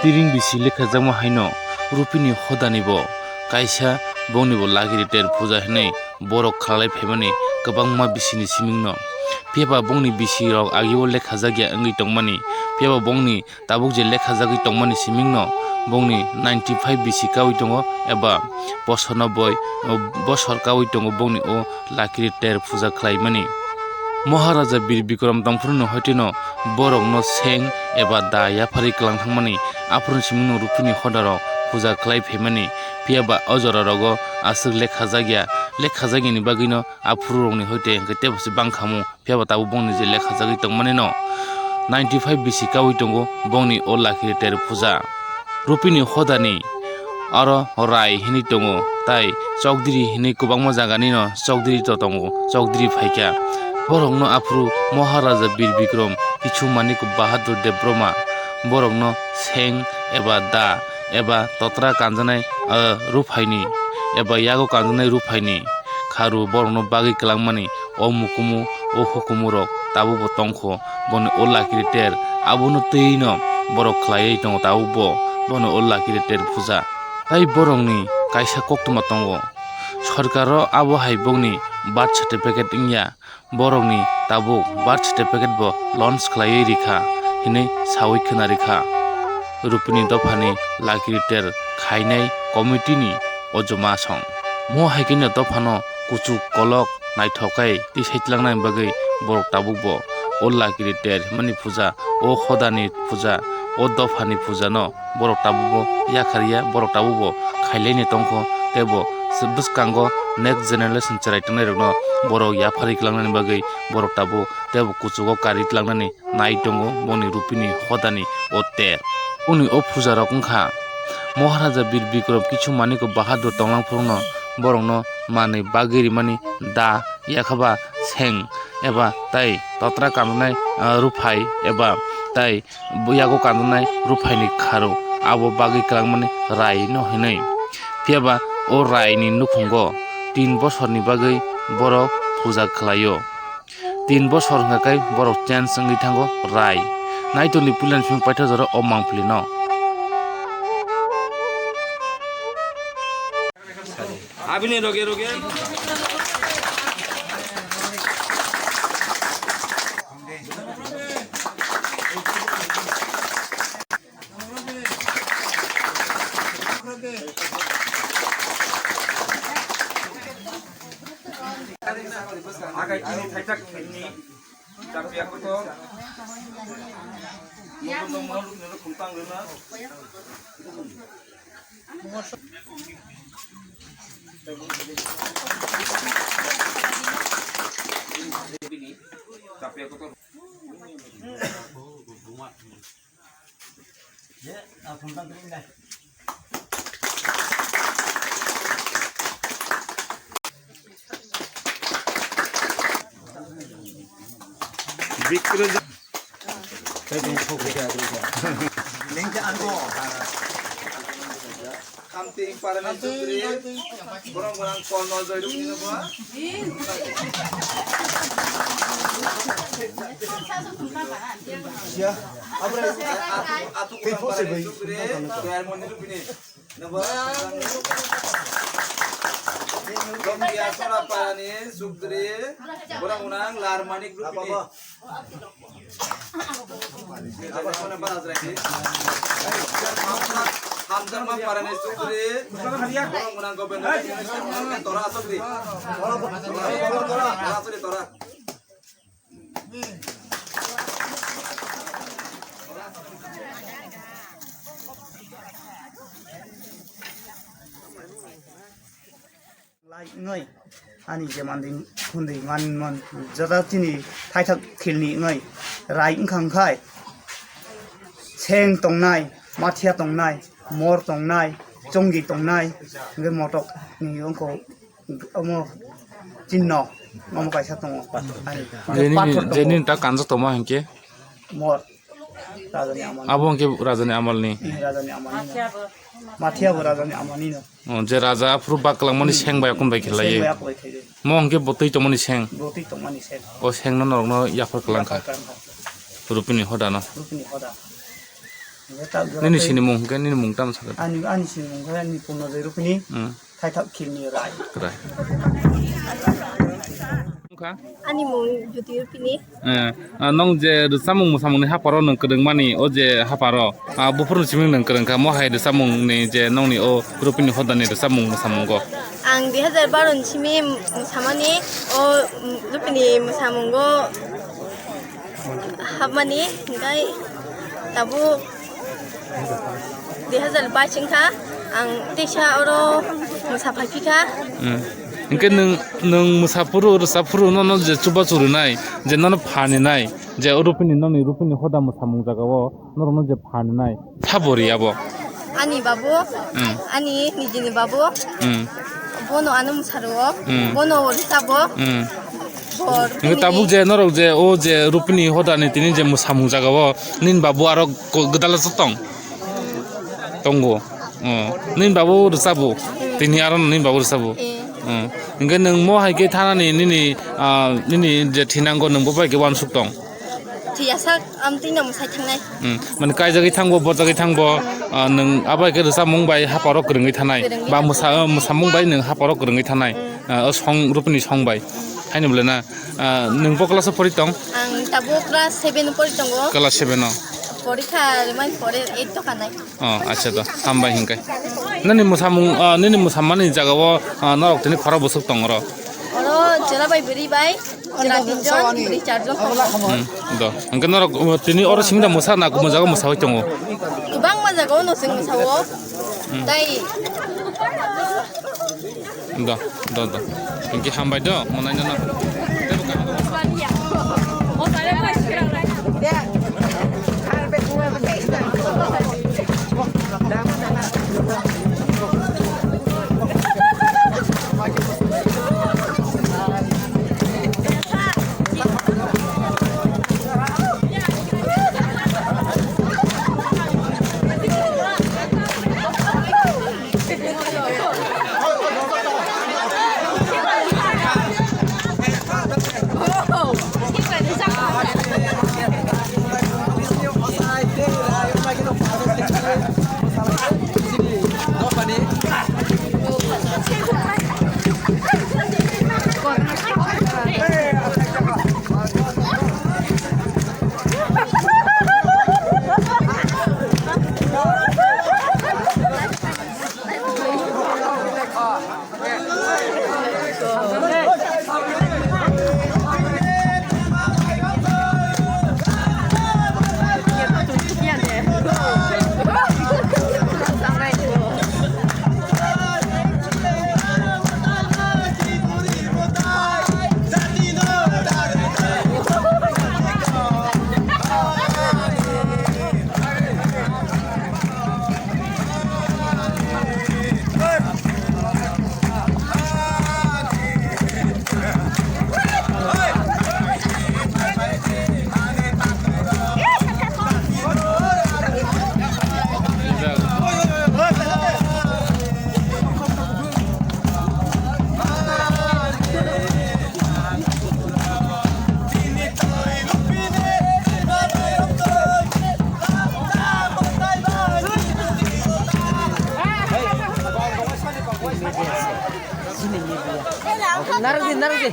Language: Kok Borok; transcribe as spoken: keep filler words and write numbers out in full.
Siring bisi lekhajakma haino Rupini hodani bo kaisa bongni bo Lakiri ter puja hinwi borok khalai phaimani kwbangma bisini simingno. Phiyaba bongni bisirok agio lekhajakya wngwi tongmani, phiyaba bongni tabuk je lekhajagwi tongmani simingno bongni ninety five bisi kaui tongo eba bosorno boi, bosor kaui tongo bongni o Lakiri ter puja khlaimani. Maharaja Bir Bikram tongphuru no hoiteno borokno seng eba da yapharwi kwlang thangmani aphuru simingno Rupini hodarok puja khlai phaimani. Phiyaba o jora rogo aswk lekhajak ya, lekhajak yani bagwino aphuru rokni hoite hwnkhe tebo se bangkhamu. Phiyaba tabuk bongni je lekhajagwi tongmani no ninety five bisi kaui tongo bongni o Lakiri ter puja. Rupini hodani aro Rai hinwi tongo, tai Chokdiri hinwi kwbangma jaganino Chokdiri to tongo, Chokdiri phaikha. Borokno aphuru Maharaja Bir Bikram kichu Manik Bahadur Debbarma borokno seng eba da eba totra kanjanai, ah, ruphaini eba yago kanjanai ruphaini kharu borokno bagwi kwlangmani. O mukumu, o hukumu rok tabuk bo tongkho, bono o Lakiri ter, abono twi no borok khlaiwi tongo tabuk bo, bono o Lakiri ter puja. Tai borokni kaisa koktwma tongo, sorkaro abo hai bokni birth certificate wngya, borokni tabuk birth certificate bo launch khlaiwi rikha hinwi sawi khna rikha. Rupini dophani Lakiri ter khainai committee ni o joma song. Mo hai khe no dophano kuchuk kolok naithok khe tisai tlangnani bagwi borok tabuk bo o Lakiri ter hwnmani puja, o hodani puja, o dophani puja no borok tabuk bo yakhar ya, borok tabuk bo khailaini tongkho, tei bo bwskango next generation chwrai tongnairokno borok yapharwi kwlangnani bagwi borok tabuk tei bo kuchugo karwi tlangnani nai tongo boni Rupini hodani o ter. Boni o puja rok wngkha Maharaja Bir Bikram kichu Manik Bahadur tonglang phurungno borokno manwi bagwi rimani da, yakhaba seng eba tai totra kanunai, ah, ruphai eba tai yago kanunai ruphaini kharu abo bagwi kwlangmani rai no hinwi. Phiyaba o rai ni nukhungo tin bosorni bagwi borok puja khlaio. Tin bosor hwnkha khe borok change wngwi thango rai. Naitoni puilani simi paithago jora o mangpili no. Abini roge roge. Agai kini thaijak kini. Chapia kotor. Nokno nokno khumtang rwna. Chapia kotor. Khamti parani sutri, borok borang kol no joi rukni no bo. Atu, atu kurang parani sutri, dayar moni rukni no bo. Romia sora parani sutri, borok unang lar manik rukni. Hamjakma parani sutri, borok mwnang government tora asokri. Tora asokri tora. Lai wngwi ani je mandi hundi man man jora chini thaithak thilni wngwi rai wngkha wngkhai seng tongnai, mathia tongnai, mor tongnai, chongi tongnai, hwnkhe motok ni wngkho omo chinno omo kaisa tongo. Ani Jeni, pathor tongo. Jeni ta kanjak tongma hinkhe? Mor. Rajani amal. Abo hwnkhe rajani amalni. Eh, rajani amalni. Mathiya bo rajani amalni no. Oh, je raja aphuru bak kwlangmani seng bai akon bai khe laio. Seng bai akon bai khe. Mo hwnkhe bo twi tongmani seng. Bo twi tongmani seng. O seng no norokno yaphar kwlangkha. Yaphar kwlangkha. Rupini hoda no. Rupini hoda. Nini sinimung hwnkhe nini mung tamo sakha? Ani, ani sinimung khe ani Purnojoy Rupini. Hmm. Thaithok Khilni Rai. Rai. Wngkha? Ani mung Jyoti Rupini. Eh, ah, nwng je rwchapmung mwsamungni hapharo nwng kwrwngmani, o je hapharo, ah, buphuruni simi nwng kwrwngkha, mo hai rwchapmungni je nongni o Rupini hodani rwchapmung mwsamungo? Ang dui hazar baro ni simi mwsamani, o, mm, Rupini mwsamungo hapmani, hingkhai tabuk dui hazar bais wngkha, ang teisa oro mwsa phaiphikha. Hmm. Hingkhe nwng, nwng mwsaphuru, rwchapphuru nono je chubachu rwnai, je nono phaninai, je o Rupini, nongni Rupini hoda mwsamung jagao norokno je phaninai, sabo riyabo? Ani babu, hmm, ani nijini babu, hmm, bono ano mwsarwo, hmm, bono rwchapbo. Hmm. Hingke tabuk je norok je o je Rupini hodani tini je mwsamung jagao nini babu aro ko-, gwdala tong? Tongo. Oh. Nini babu rwchapbo? Tini aro nini babu rwchapbo? Eh. Oh. Hingke nwng mo hai khe thanani nini, ah, nini je thinango nwng bo bai khe uansuk tong? Thwiyasak, amtwino mwsai thangnai. Hmm. Mane kaijagwi thangbo, bojagwi thangbo, ah, nwng abo hai khe rwchapmung bai hapharo kwrwngwi thanai. Kwrwngwi ba thanai. Mwsa-, mwsamung bai nwng hapharo kwrwngwi thanai. Hmm. Ah, o song, Rupini song bai. Haino bole na, ah, nwng bo class o pori tong? Ang tabuk class seven o pori tongo. Class seven o. Porikha rimani pore eight to kanai. Oh, acha do, hambai hinkai. Nini mwsamung, ah, nini mwsamani jagao, ah, norok tini khorok bwswk tong oro? Oro chwla bai bwrwi bai, chwla tinjon, bwrwi charjon tongo. Hmm, do. Hingke norok, uh, tini oro singda mwsa na kubun jagao mwsawi tongo? Kwbangma jagao no chwng mwsao. Hmm. Tai Do, do, do. Hingke hambai do, monai no. Narwkdi, narwkdi.